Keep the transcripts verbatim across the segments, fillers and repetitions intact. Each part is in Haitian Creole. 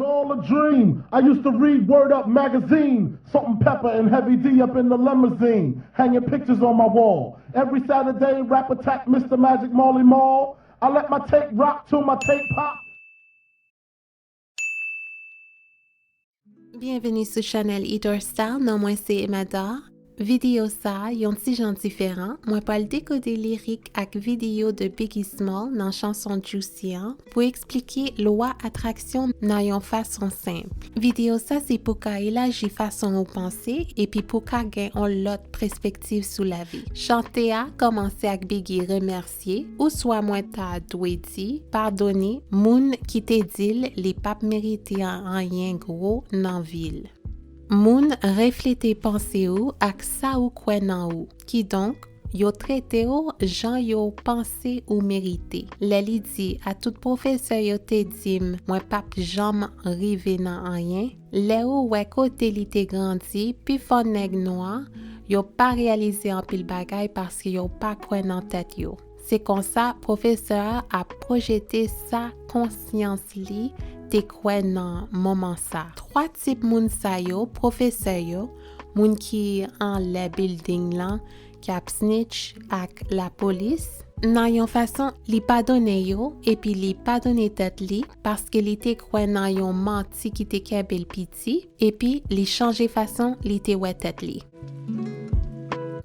All a dream. I used to read Word Up magazine. Salt and Pepper and Heavy D up in the limousine. Hanging pictures on my wall. Every Saturday, rap attack Mister Magic Marley Marl. I let my tape rock till my tape pop. Byenveni sou chanèl Idor Style, non mwen se Emadar. Videyo sa a yon ti jan diferan, mwen pral dekode lirik ak videyo de Biggie Small nan chanson Juicy an pou eksplike lwa atraksyon nan yon fason senp. Videyo sa se pou ka elaji fason ou panse epi pou ka gen yon lòt pespektiv sou lavi. Chante a kòmanse ak Biggie remèsye, oswa mwen ta dwe di, padone moun ki te di l li p ap merite anyen gwo nan vi l. Moun reflete panse ou ak sa ou kwè nan ou. Kidonk, yo trete w jan yo panse ou merite. Lè li di, a tout pwofesè yo te di m mwen p ap janm rive nan anyen, lè ou wè kote li te grandi, pifò nèg nwa, yo pa reyalize anpil bagay paske yo pa kwè nan tèt yo. Se konsa, pwofesè a ap pwojete sa konsyans li te kwè nan moman sa. Twa tip moun sa yo, pwofesè yo, moun ki anlè bilding lan, k ap snitch ak lapolis, nan yon fason, li padone yo epi li padone tèt li paske li te kwè nan yon manti ki te kenbe l piti epi li chanje fason li te wè tèt li.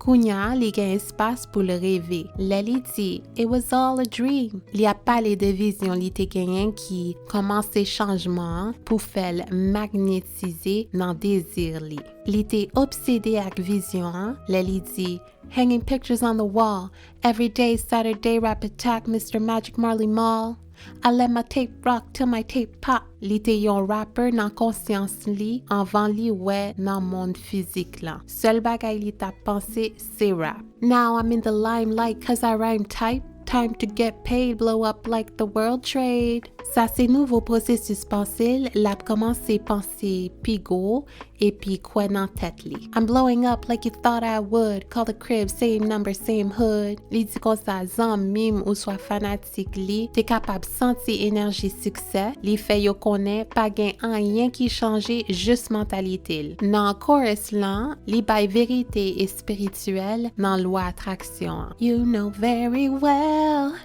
Kounye a, li gen espas pou l reve. Lè li di, "It was all a dream," li ap pale de vizyon li te genyen ki kòmanse chanjman an pou fè l magnetize nan dezi li. Li te obsede ak vizyon an lè li di, "Hanging pictures on the wall. Every day, Saturday, rap attack Mister Magic Marley Marl. I let my tape rock till my tape pop." Li te yon rapè nan konsyans li anvan li wè nan mond fizik lan. Sèl bagay li t ap panse, se rap. "Now I'm in the limelight 'cause I rhyme tight. Time to get paid, blow up like the world trade." Sa se nouvo pwosesis panse l, l ap kòmanse panse pi gwo epi kwè nan tèt li. "I'm blowing up like you thought I would. Call the crib, same number, same hood." Li di konsa, zanmi m oswa fanatik li te kapab santi enèji siksè li fè yo konnen pa gen anyen ki chanje, jis mantalite l. Nan chorus lan, li bay verite espirityèl nan lwa atraksyon an. "You know very well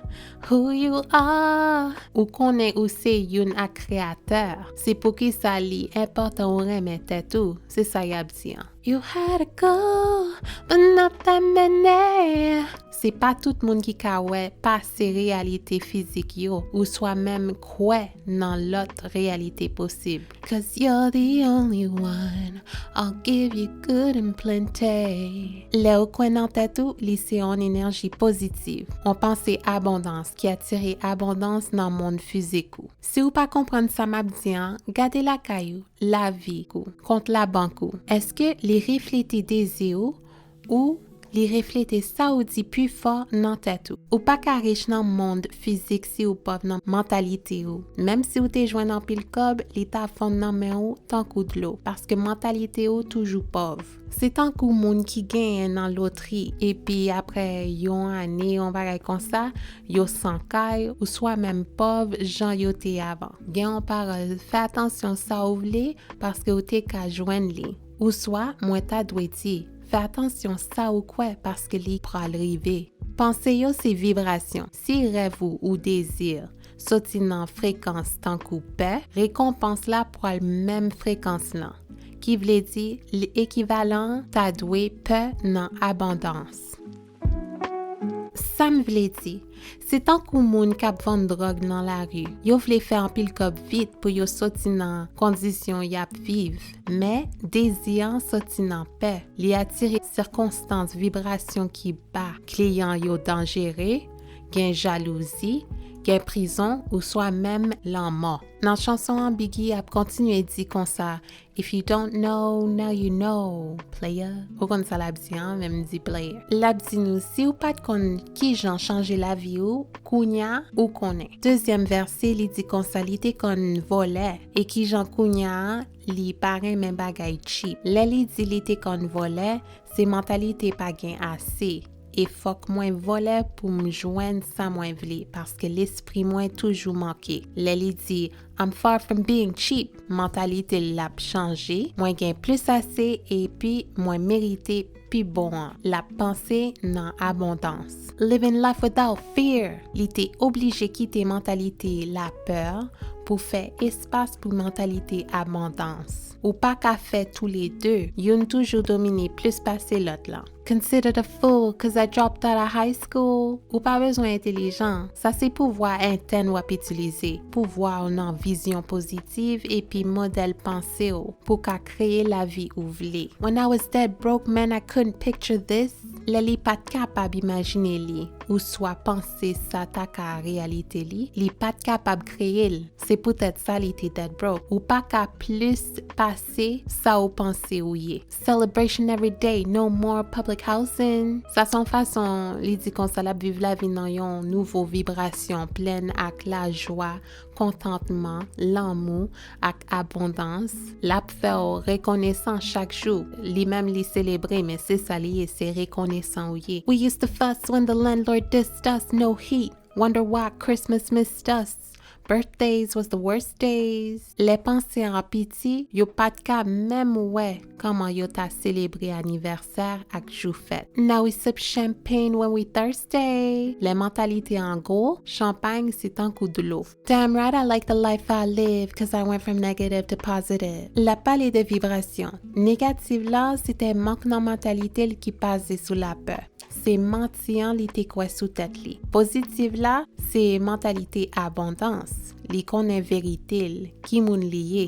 who you are." Ou konnen ou se youn ak Kreyatè. Se poukisa li enpòtan ou renmen tèt ou. Se sa y ap di an. "You had a goal, but not that many." Se pa tout moun ki ka wè pase reyalite fizik yo, oswa menm kwè nan lòt reyalite posib. "'Cause you're the only one, I'll give you good and plenty." Lè w kwè nan tèt ou, li se yon enèji pozitiv, yon panse abondans ki atire abondans nan mond fizik ou. Si w pa konprann sa m ap di an, gade lakay ou, lavi ou, kont labank ou. Èske li reflete dezi ou, ou li reflete sa ou di pi fò nan tèt ou? Ou pa ka rich nan mond fizik si ou pòv nan mantalite ou. Menm si ou te jwenn anpil kòb, li ta fonn nan men ou tankou dlo, paske mantalite ou toujou pòv. Se tankou moun ki genyen nan lotri, epi apre yon ane, yon bagay konsa, yo san kay, oswa menm pòv jan yo te avan. Gen yon pawòl, fè atansyon sa ou vle, paske ou te ka jwenn li. Oswa, mwen ta dwe di, fè atansyon sa ou kwè, paske li pral rive. Panse yo se vibrasyon. Si rèv ou, ou dezi, soti nan frekans tankou pè, rekonpans la pral menm frekans lan. Ki vle di, li ekivalan ta dwe pè nan abondans. Sa m vle di, se tankou moun k ap vann dwòg nan lari. Yo vle fè anpil kòb vit pou yo soti nan kondisyon y ap viv. Men, dezi an soti nan pè. Li atire sikonstans vibrasyon ki ba. Kliyan yo danjere, gen jalouzi, gen prizon, oswa menm lanmò. Nan chanson an, Biggie ap kontinye di konsa, "If you don't know, now you know, player." Ou konn sa l ap di an, men m di player. L ap di nou, si w pa t konn kijan chanje lavi w, kounya ou konnen. Dezyèm vèse, li di konsa, li te konn vòlè, e kijan kounya li pa renmen bagay cheap. Lè li di li te konn vòlè, se mantalite pa gen ase. E fòk mwen vòlè pou m jwenn sa mwen vle, paske lespri mwen toujou manke. Lè li di, "I'm far from being cheap," mantalite l ap chanje, mwen gen plis ase epi mwen merite pi bon an. L ap panse nan abondans. Living life without fear. Li te oblije kite mantalite lapè pou fè espas pou mantalite abondans. Ou pa ka fè toulede. Youn toujou domine plis pase lòt lan. Consider the fool, 'cause I dropped out of high school. Ou pa bezwen entelijan. Sa se pouvwa entèn w ap itilize. Pouvwa w nan vizyon pozitiv epi modèl panse w pou ka kreye lavi ou vle. When I was dead broke, man, I couldn't picture this. Lè li pa t kapab imajine li, oswa panse sa ta ka reyalite li, li pa t kapab kreye l. Se poutèt sa li te dead broke. Ou pa ka plis pase sa ou panse ou ye. Celebration every day, no more public housing. Sa se yon fason li di konsa l ap viv lavi nan yon nouvo vibrasyon plèn ak lajwa, kontantman, lanmou ak abondans. L ap fè w rekonesan chak jou. Li menm li selebre, men se sa li ye, se rekonesan ou ye. We used to fuss when the landlord dissed us, no heat. Wonder why Christmas missed us. Birthdays was the worst days. Lè panse an piti, yo pa t ka menm wè kòman yo ta selebre anivèsè ak jou fèt. Now we sip champagne when we thirsty. Lè mantalite an gwo, chanpay se tankou dlo. Damn right I like the life I live, 'cause I went from negative to positive. L ap pale de vibrasyon. Negatif la, se te mank nan mantalite l ki baze sou lapè. Se manti an li te kwè sou tèt li. Pozitif la, se mantalite abondans. Li konnen verite l, ki moun li ye.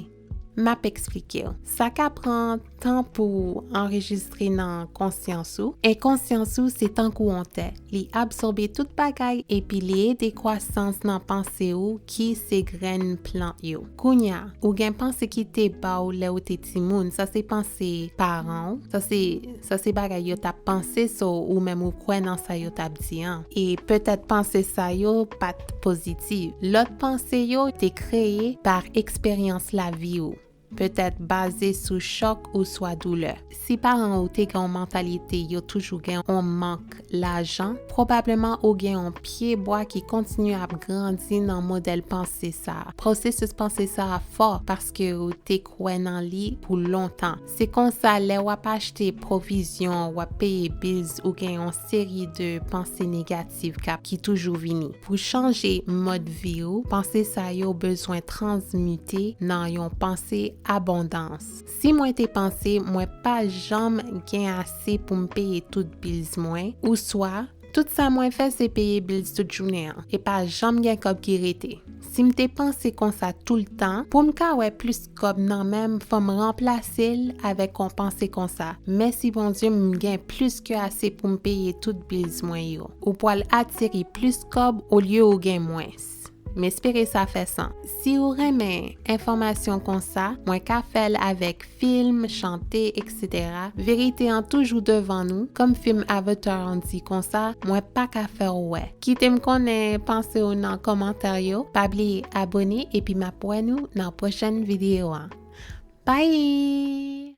M ap eksplike w. Sa ka pran tan pou anrejistre nan konsyans ou. Enkonsyans ou se tankou yon tè. Li absòbe tout bagay epi li ede kwasans nan panse ou ki se grenn plant yo. Kounye a, ou gen panse ki te ba w lè w te timoun. Sa se panse paran w. Sa se, sa se bagay yo t ap panse, so ou menm ou kwè nan sa yo t ap di an. E petèt panse sa yo pa t pozitif. Lòt panse yo te kreye pa eksperyans lavi w. Petèt baze sou chòk oswa doulè. Si paran w te gen yon mantalite yo toujou gen yon mank lajan, pwobableman ou gen yon pye bwa ki kontinye ap grandi nan modèl panse sa a. Pwosesis panse sa a fò paske w te kwè nan li pou lontan. Se konsa, lè w ap achte pwovizyon, w ap peye bills, ou gen yon seri de panse negatif k ap, ki toujou vini. Pou chanje mòd vi w, panse sa yo bezwen transmite nan yon panse abondans. Si mwen te panse mwen pa janm gen ase pou m peye tout bills mwen, oswa tout sa mwen fè se peye bills tout jounen an, e pa janm gen kòb ki rete. Si m te panse konsa toultan, pou m ka wè plis kòb nan men m, fò m ranplase l avèk yon panse konsa: "Mèsi Bondye, m gen plis ke ase pou m peye tout bills mwen yo." Ou pral atire plis kòb olye ou gen mwens. M espere sa fè sans. Si ou renmen enfòmasyon konsa, mwen ka fè l avèk fim, chante, etsetera. Verite an toujou devan nou. Kòm fim Avatar an di konsa, mwen pa ka fè w wè. Kite m konnen panse w nan kòmantè yo. Pa bliye abone epi m ap wè nou nan pwochèn videyo an. Bye!